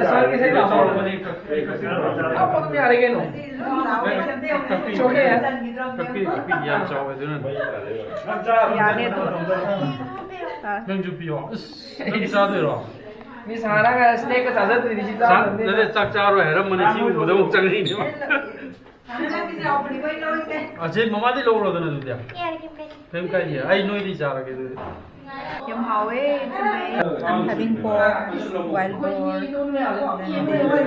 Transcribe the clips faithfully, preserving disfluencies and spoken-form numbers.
ꯁꯥꯔꯒꯤ ꯏꯁꯩ ꯂꯥꯛꯍꯧꯔꯕꯅꯦ꯫ ꯍꯥꯞꯄ ꯑꯗꯨꯝ ꯌꯥꯔꯦ ꯀꯩꯅꯣ꯫ ꯀꯛꯄꯤ, ꯀꯛꯄꯤ, ꯌꯥꯝ ꯆꯥꯎꯋꯦ ꯑꯗꯨꯅꯅꯦ꯫ ꯌꯥꯅꯤ ꯑꯗꯨꯝ꯫ ꯑꯥ꯫ ꯅꯪꯁꯨ ꯄꯤꯌꯣ꯫ ꯑꯁ, ꯅꯪ ꯆꯥꯗꯣꯏꯔꯣ? ꯃꯤ ꯁꯥꯔꯒ ꯁ꯭ꯅꯦꯛꯀ ꯆꯥꯖꯗ꯭ꯔꯤꯗꯤ ꯁꯤ ꯆꯥ-, ꯆꯥꯗꯕꯅꯤꯅ꯫ ꯅꯠꯇꯦ, ꯆꯥꯛ ꯆꯥꯔꯣꯏ ꯍꯥꯏꯔꯝꯕꯅꯦ, ꯁꯤ ꯎꯕꯗ ꯑꯃꯨꯛ ꯆꯪꯉꯛꯏꯅꯦ꯫ ꯑꯁꯤ ꯃꯃꯥꯗꯤ ꯂꯧꯔꯣꯗꯅ ꯑꯗꯨꯗꯤ꯫ ꯌꯥꯔꯦ, ꯀꯩꯝ ꯀꯥꯏꯗꯦ꯫ ꯀꯩꯝ ꯀꯥꯏꯗꯦ꯫ ꯑꯩ ꯅꯣꯏꯗꯤ ꯆꯥꯔꯒꯦ ꯑꯗꯨꯗꯤ꯫ ꯌꯥꯝ ꯍꯥꯎꯋꯦ, it's amazing. I'm having pork, wild boar, and then this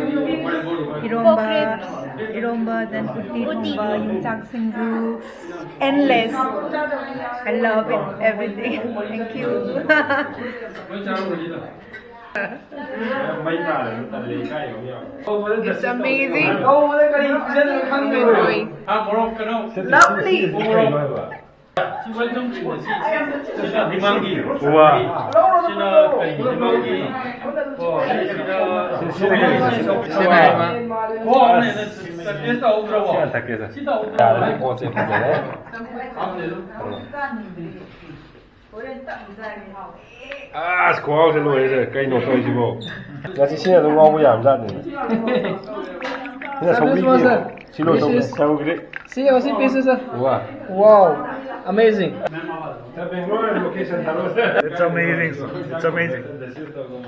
eromba, eromba, then ꯎꯇꯤ ꯊꯣꯡꯕ, ꯌꯣꯡꯆꯥꯛ ꯁꯤꯡꯖꯨ, endless. I love it, everything. Thank you. ꯃꯩ ꯇꯥꯔꯦ, ꯇꯜꯂꯦ, ꯏꯀꯥꯏꯕ ꯑꯃ ꯌꯥꯎꯔꯦ꯫ It's amazing. ꯍꯥ, ꯃꯣꯔꯣꯛ ꯀꯩꯅꯣ? Lovely. ꯁꯤ welcome drink ꯁꯤ꯫ ꯁꯤꯅ ꯍꯩꯃꯥꯡꯒꯤ꯫ ꯋꯥ꯫ ꯁꯤꯅ ꯀꯔꯤ? ꯍꯩꯃꯥꯡꯒꯤ꯫ ꯑꯣ, ꯁꯤꯅ ꯁꯤꯅ ꯀꯔꯤ? ꯁꯤꯅ ꯍꯩꯃꯥꯡ꯫ ꯑꯣ, ꯑꯃꯅ ꯍꯦꯟꯅ taste ꯇꯧꯍꯧꯗ꯭ꯔꯕꯣ? ꯁꯤꯅ ꯊꯛꯀꯦ, ꯁꯦ꯫ ꯁꯤ ꯇꯧꯍꯧꯗ꯭ꯔꯕꯣ? ꯌꯥꯔꯦ, ꯄꯣꯠꯁꯦ ꯐꯖꯔꯦ꯫ ꯍꯥꯞꯇꯦ ꯑꯗꯨꯝ꯫ ꯑꯁ, ꯈꯨꯍꯥꯎꯁꯦ ꯂꯣꯏꯔꯦ, ꯁꯦ꯫ ꯀꯩꯅꯣ ꯇꯧꯔꯤꯁꯤꯕꯣ? ꯉꯁꯤ ꯁꯤꯅ ꯑꯗꯨꯝ ꯉꯥꯎꯕ ꯌꯥꯕꯖꯥꯠꯅꯤꯅꯦ꯫ ꯁꯤꯅ ꯁꯧꯒ꯭ꯔꯤ ꯄꯤꯌꯦ꯫ ꯁꯤ ꯂꯣꯏ ꯁꯧꯒ꯭ꯔꯤ꯫ ꯁꯤ ꯑꯣ ꯁꯤ piece, sir꯫ ꯋꯥ꯫ Wow, amazing. It's amazing, sir. It's amazing.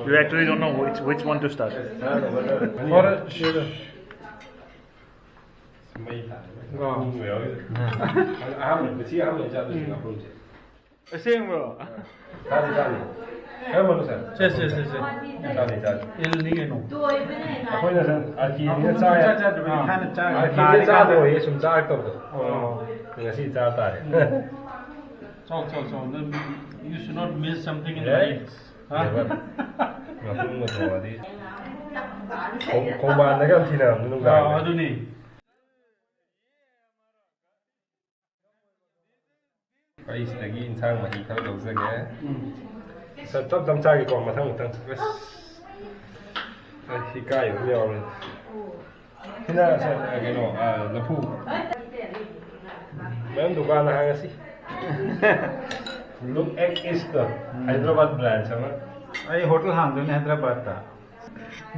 You actually don't know which, which one to start. ꯃꯩ ꯊꯥꯔꯦ꯫ ꯑꯥ꯫ ꯑꯍꯥꯟꯕ, ꯉꯁꯤ ꯑꯍꯥꯟꯕ ꯆꯥꯗꯣꯏꯁꯦ ꯉꯥꯄ꯭ꯔꯨꯝꯁꯦ꯫ ꯑꯁꯦꯡꯕ꯭ꯔꯣ? ꯆꯥꯁꯤ, ꯆꯥꯁꯤ꯫ ꯀꯔꯝꯕꯅꯣ, sir? ꯁꯦ, ꯁꯦ, ꯁꯦ, ꯁꯦ꯫ ꯆꯥꯁꯤ, ꯆꯥꯁꯤ꯫ ꯑꯦꯜꯅꯤ ꯀꯩꯅꯣ꯫ ꯑꯩꯈꯣꯏꯅ, sir, ꯑꯥꯔꯀꯦꯅ ꯆꯥ-, ꯁꯨꯡꯆꯥ ꯆꯥꯗ꯭ꯔꯤꯕꯅꯤ, ꯑꯥ꯫ ꯊꯥꯏꯅ ꯆꯥꯈ꯭ꯔꯦ꯫ ꯑꯥꯔꯀꯦꯅ ꯅꯥꯔꯀꯥꯟꯗ ꯆꯥꯗꯕꯒꯤ ꯁꯨꯝ ꯆꯥꯔꯛꯇꯕꯗꯣ꯫ ꯑꯣ꯫ ꯉꯁꯤ ꯆꯥ ꯇꯥꯔꯦ꯫ ꯆꯥꯎ, ꯆꯥꯎ, ꯆꯥꯎ꯫ ꯅꯪ, you should not miss something in life. ꯍꯥ? Never. ꯉꯥꯄ꯭ꯔꯨꯝꯒ ꯊꯣꯡꯉꯗꯤ꯫ ꯈꯣꯡ-, ꯈꯣꯡꯕꯥꯟꯗꯒ ꯌꯥꯝ ꯊꯤꯅꯔꯝꯅꯤ ꯅꯨꯡꯗꯥꯡꯗ꯫ ꯑꯥ, ꯑꯗꯨꯅꯤ꯫ ꯑꯩ ꯁꯤꯗꯒꯤ ꯏꯟꯁꯥꯡ ꯃꯍꯤ ꯈꯔ ꯂꯧꯖꯒꯦ꯫ ꯎꯝ꯫ ꯁꯠ ꯇꯞ ꯇꯞ ꯆꯥꯒꯦꯀꯣ, ꯃꯊꯪ ꯃꯊꯪ꯫ ꯑꯁ, ꯑꯩ ꯏꯀꯥꯏꯕ ꯑꯃ ꯌꯥꯎꯔꯦ꯫ ꯁꯤꯅ ꯁꯠ, ꯀꯩꯅꯣ, ꯑ, ꯂꯐꯨ꯫ ꯃꯦꯝ ꯗꯨꯀꯥꯟ ꯍꯥꯡꯉꯁꯤ꯫ Look at East to, um. Hyderabad branch ꯑꯃ꯫ ꯑꯩ ꯍꯣꯇꯦꯜ ꯍꯥꯡꯗꯣꯏꯅꯦ ꯍꯥꯏꯗ꯭ꯔꯕꯥꯗꯇ꯫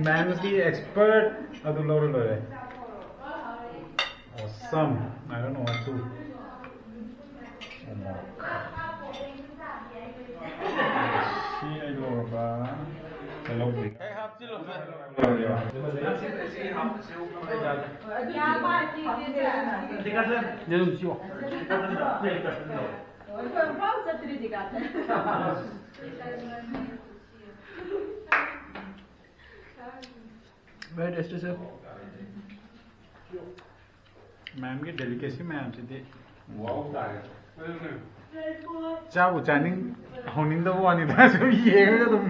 ꯃꯦꯝꯁꯀꯤ ꯑꯦꯛꯁꯄꯔꯠ ꯑꯗꯨ ꯂꯧꯔ ꯂꯣꯏꯔꯦ꯫ Awesome. I don't know what to. ꯁꯤ ꯑꯩ ꯂꯧꯔꯕ? ꯂꯧꯗ꯭ꯔꯤ꯫ Very tasty, sir. ꯃꯦꯝꯒꯤ ꯗꯦꯂꯤꯀꯦꯁꯤ ꯃꯌꯥꯝꯁꯤꯗꯤ꯫ ꯆꯥꯕꯨ ꯆꯥꯅꯤꯡ ꯍꯧꯅꯤꯡꯗꯕ ꯋꯥꯅꯤꯗ, ꯁꯨꯝ ꯌꯦꯡꯉꯒ ꯑꯗꯨꯝ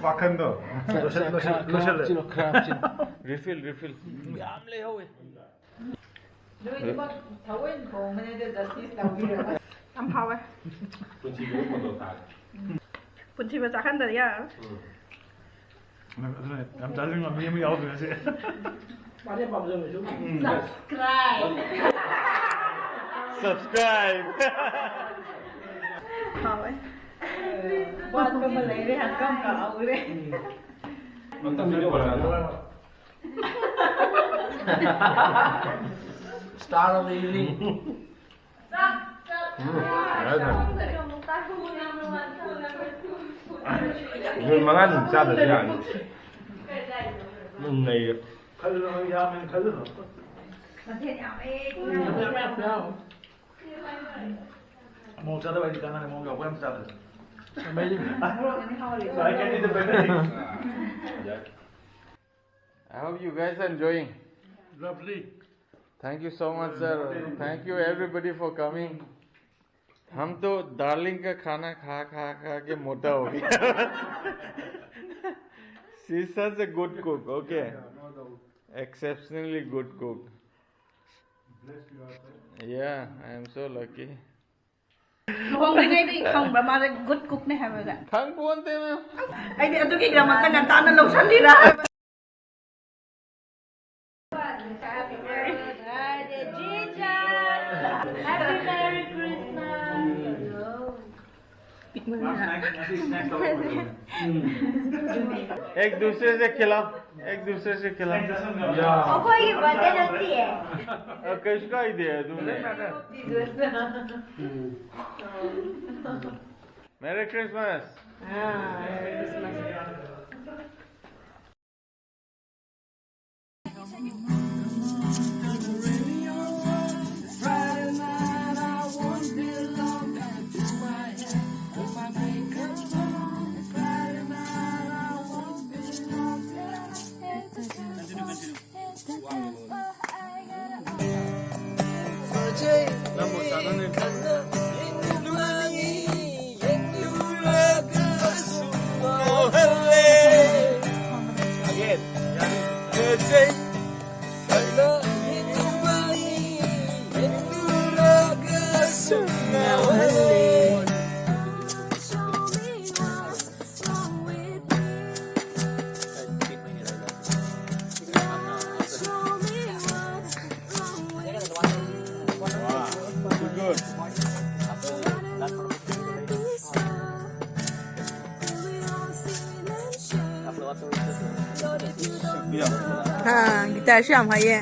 ꯋꯥꯈꯟꯗꯣ꯫ ꯂꯣꯏꯁꯤꯜ- ꯂꯣꯏꯁꯤꯜ- ꯂꯣꯏꯁꯤꯜꯂꯦ꯫ Refill, refill. ꯌꯥꯝ ꯂꯩꯍꯧꯋꯦ꯫ ꯅꯣꯏꯅꯤꯃꯛ ꯊꯑꯣꯏꯅ ꯊꯣꯡꯕꯅꯦ, ꯑꯗꯨ ꯖꯁꯇꯤꯁ ꯇꯧꯕꯤꯔꯕ? ꯌꯥꯝ ꯍꯥꯎꯋꯦ꯫ ꯄꯨꯟꯁꯤꯗ ꯐꯣꯇꯣ ꯊꯥꯒꯦ꯫ ꯄꯨꯟꯁꯤꯕ ꯆꯥꯍꯟꯗꯗꯤ ꯌꯥꯔꯔꯣꯏ꯫ ꯎꯝ꯫ ꯑꯗꯨꯅ ꯌꯥꯝ ꯆꯥꯅꯤꯡꯕ ꯃꯤ ꯑꯃ ꯌꯥꯎꯗ꯭ꯔꯦ ꯁꯤ꯫ ꯃꯥꯅꯦ, ꯄꯥꯝꯖꯕꯁꯨ꯫ ꯎꯝ꯫ Subscribe. Subscribe. ꯍꯥꯎꯋꯦ꯫ ꯋꯥꯠꯄ ꯑꯃ ꯂꯩꯔꯦ, ꯍꯪꯒꯥꯝ ꯀꯥꯎꯔꯦ꯫ ꯎꯝ꯫ ꯑꯝꯇꯪ video ꯄꯥꯏꯔꯛꯑꯣ꯫ Star of the evening. ꯎꯝ, ꯌꯥꯔꯦ, ꯊꯝꯃꯦ꯫ ꯃꯤꯅꯤꯠ ꯃꯉꯥ ꯑꯗꯨꯝ ꯆꯥꯗ꯭ꯔꯁꯨ ꯌꯥꯅꯤ꯫ ꯑꯗꯨꯝ ꯅꯩꯔꯦ꯫ ꯈꯜꯂꯨ, ꯌꯥꯝꯃꯦꯅ ꯈꯜꯂꯨꯅꯨ꯫ ꯃꯊꯦꯜ ꯌꯥꯝꯃꯦ꯫ ꯃꯣꯔꯣꯛ ꯆꯥꯗꯕ ꯑꯩꯗꯤ ꯀꯥꯟꯅꯔꯦ, ꯃꯣꯔꯣꯛ ꯌꯥꯎꯕ ꯌꯥꯝ ꯆꯥꯗ꯭ꯔꯦ꯫ ꯃꯣꯔꯣꯛꯅꯗꯤ ꯍꯥꯎꯔꯦ꯫ So I can eat the benefits. I hope you guys are enjoying. Lovely. Thank you so much, sir. Thank you everybody for coming. हम तो डार्लिंग का खाना खा खा खा के मोटा हो गया। She's such a good cook, okay? Exceptionally good cook. Yeah, I am so lucky. ꯂꯨꯍꯣꯡꯗ꯭ꯔꯤꯉꯩꯗꯒꯤ ꯈꯪꯕ꯭ꯔꯥ ꯃꯥꯁꯦ good cookꯅꯦ ꯍꯥꯏꯕꯒ? ꯈꯪꯄꯣꯟꯇꯦ ꯃꯦꯝ꯫ ꯑꯩꯗꯤ ꯑꯗꯨꯒꯤꯗꯃꯛꯇ ꯉꯟꯇꯥꯅ ꯂꯧꯁꯜꯂꯤꯔꯥ ꯍꯥꯏꯕ꯫ Happy birthday, Jesus. Happy Merry Christmas. ꯄꯤꯛꯃꯟꯗꯅ꯫ ꯃꯥ snacks, ꯉꯁꯤ snacks ꯂꯧꯔꯛꯄꯅꯦ꯫ ꯎꯝ꯫ एक दूसरे से खिलाओ, एक दूसरे से खिलाओ। ꯑꯩꯈꯣꯏꯒꯤ ꯕꯥꯔꯗꯦ ꯅꯠꯇꯤꯌꯦ꯫ ꯑ, ꯀꯩꯁꯨ ꯀꯥꯏꯗꯦ ꯑꯗꯨꯅꯦ꯫ Merry Christmas. ꯍꯥ, ꯒꯤꯇꯥꯔꯁꯨ ꯌꯥꯝ ꯍꯩꯌꯦ꯫